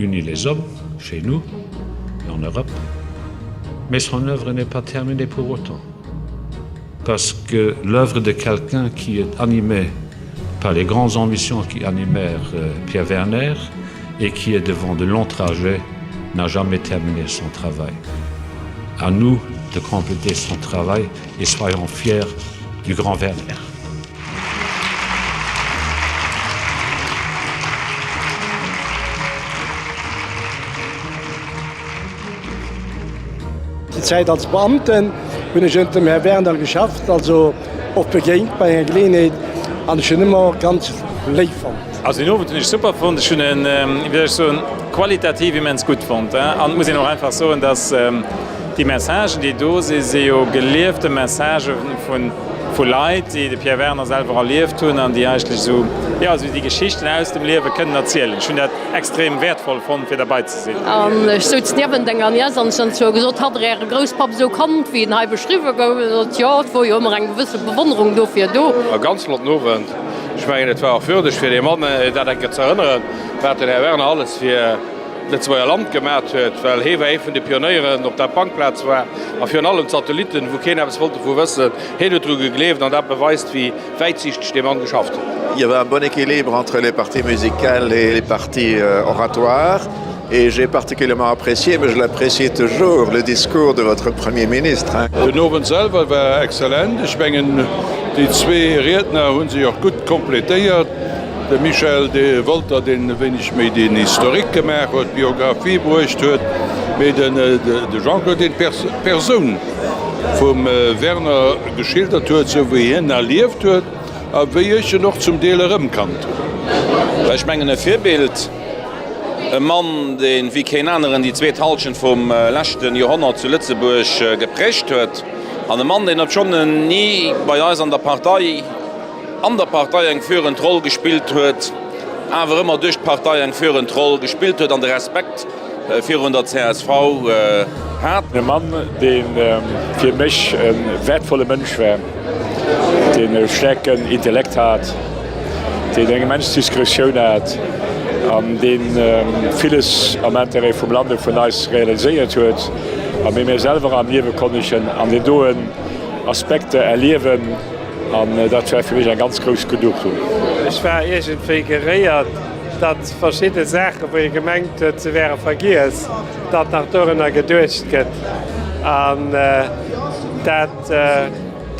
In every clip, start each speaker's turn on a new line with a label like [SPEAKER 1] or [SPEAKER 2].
[SPEAKER 1] uni les hommes chez nous et en Europe. Mais son œuvre n'est pas terminée pour autant. Parce que l'œuvre de quelqu'un qui est animé par les grandes ambitions qui animèrent euh, Pierre Werner et qui est devant de longs trajets n'a jamais terminé son travail. À nous de compléter son travail et soyons fiers du grand Werner.
[SPEAKER 2] Déi Zäit als Beamten hunn ech ënnert dem Här Werner geschafft, also och begéint bei enger Geleeënheet, an ech hunn ëmmer ganz léif fonnt.
[SPEAKER 3] Also den Owend hunn ech super fonnt. Ech hunn en, wéi soll ech soen, qualitativ immens gutt fonnt. An et muss een och einfach soen, dass déi Messagen, déi do sinn, si jo geliefte Messagë vun vu Leit, déi de Pierre Werner selwer erlieft hunn an déi eigentlech esou, jo, esou déi Geschichten aus dem Liewe kënnen erzielen. Ech hunn dat extrem wäertvoll fonnt, fir derbei ze sinn.
[SPEAKER 4] An ech souz niewent enger Niess an ech hunn zwou gesot, Hat der Äre Grousspapp esou kannt, wéi en hei beschriwwe gouf? Si sot, Jo, et wor jo ëmmer eng gewësse Bewonnerung dofir do.
[SPEAKER 5] E ganz flotten Owend. Ech mengen, et war och würdeg fir dee Mann, dat eng Kéier ze erënneren, wat den Här Werner alles fir d'Lëtzebuerger Land gemat huet, well hee war ee vun de Pionéieren op der Bankplaz war a virun allem d'Satellitten, wou keen eppes wollt dovu wëssen, heen huet dru gegleeft an dat beweist, wéi wäitsiichteg dee Mann geschafft huet.
[SPEAKER 6] Il y avait un bon équilibre entre les parties musicales et les parties oratoires et j'ai particulièrement apprécié, mais je l'apprécie toujours, le discours de votre Premier ministre.
[SPEAKER 7] Den Owend selwer war excellent. Ech mengen, déi zwee Riedner hu sech och gutt complétéiert. De Michel Wolter, deen e wéineg méi den Historique gemaach huet, d'Biographie bruecht huet, mee de Jean-Claude, deen d'Persoun vum Werner geschildert huet, sou wéi hien erlieft huet a wéi ech en och zum Deel erëmkannt hunn.
[SPEAKER 8] Ech mengen e Virbild, e Mann, dee wéi keen aneren déi zweet Halschent vum leschte Joerhonnert zu Lëtzebuerg geprägt huet, an e Mann, deen obschonn en ni bei eis an der Partei, an der Partei eng führend Roll gespillt huet, awer ëmmer duerch d'Partei eng führend Roll gespillt huet an de Respekt virun der csv hat.
[SPEAKER 9] E Mann, dee fir mech e wäertvolle Mënsch war, deen e staarken Intellekt hat, deen eng immens Diskretioun hat an dee villes am Intérêt vum Land a vun eis realiséiert huet. A mee mir selwer am Liewe konnt ech en an den doen Aspekter erliewen. An dat war fir mech eng ganz grouss Genugtuung.
[SPEAKER 10] Ech war iergendwéi geréiert, datt verschidde Saachen, wou ee gemengt huet, se wäre vergiess, datt nach dorunner geduecht gëtt. An dat,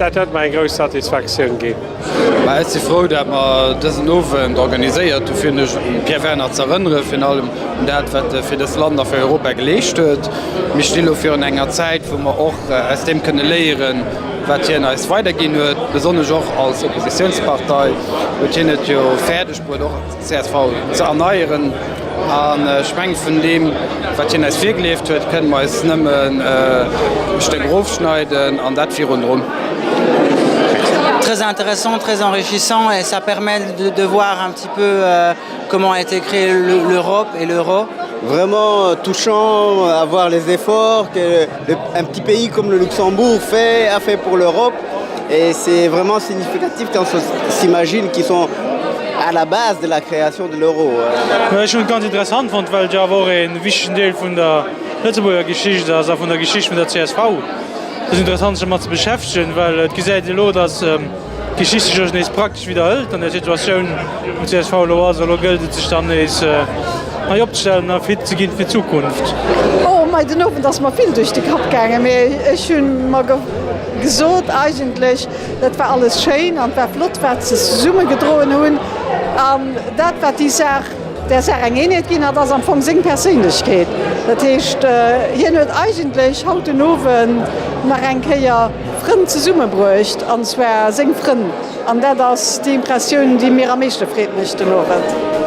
[SPEAKER 10] dat huet mer eng grouss Satisfaktioun ginn.
[SPEAKER 11] Mä ech si frou, dat mer dësen Owend organiséiert hu fir un de Pierre Werner ze erënneren, virun allem un dat, wat e fir dëst Land a fir Europa geleescht huet. Mir sti lo virun enger Zäit, wou mer och aus deem kënne léieren, wat hien eis weiderginn huet, besonnesch och als Oppositionspartei huet hien et jo fäerdeg bruet, och d'CSV ze erneieren. An ech mengen, vun deem, wat hien eis virgelieft huet, kënnen mer eis nëmmen e Stéck erofschneiden an dat virundrun.
[SPEAKER 12] Très intéressant, très enrichissant et ça permet de, de voir un petit peu euh, comment a été créée l'Europe et l'euro.
[SPEAKER 13] Vraiment euh, touchant à voir les efforts qu'un petit pays comme le Luxembourg fait, a fait pour l'Europe. Et c'est vraiment significatif quand on s'imagine qu'ils sont à la base de la création de l'euro.
[SPEAKER 14] Ech hunn et ganz interessant fonnt, well et jo awer och e wichtegen Deel vun der Lëtzebuerger Geschicht ass a vun der Geschicht vun der csv. Et ass interessant sech domat ze beschäftegen, well et gesäit ee elo, datt d'Geschicht sech nees praktesch widderhëlt an der Situatioun, wou d'CSV elo ass. Elo gëllt et sech dann nees nei opzestellen a fit ze ginn fir d'Zukunft.
[SPEAKER 15] Oh mei, den Owend ass mer vill duerch de Kapp gaangen, mee ech hunn mer gesot eigentlech, dat war alles schéin an et war flott wat se zesumme gedroen hunn an dat wat déi Saach där Saach eng Eenheet ginn hat, ass am Fong seng Perséinlechkeet. Dat heescht, hien huet eigentlech haut den Owend nach eng Kéier Frënn zesummebruecht, an zwar seng Frënn, an dat ass déi Impressioun, déi mir am meeschte Freed mécht den Owend.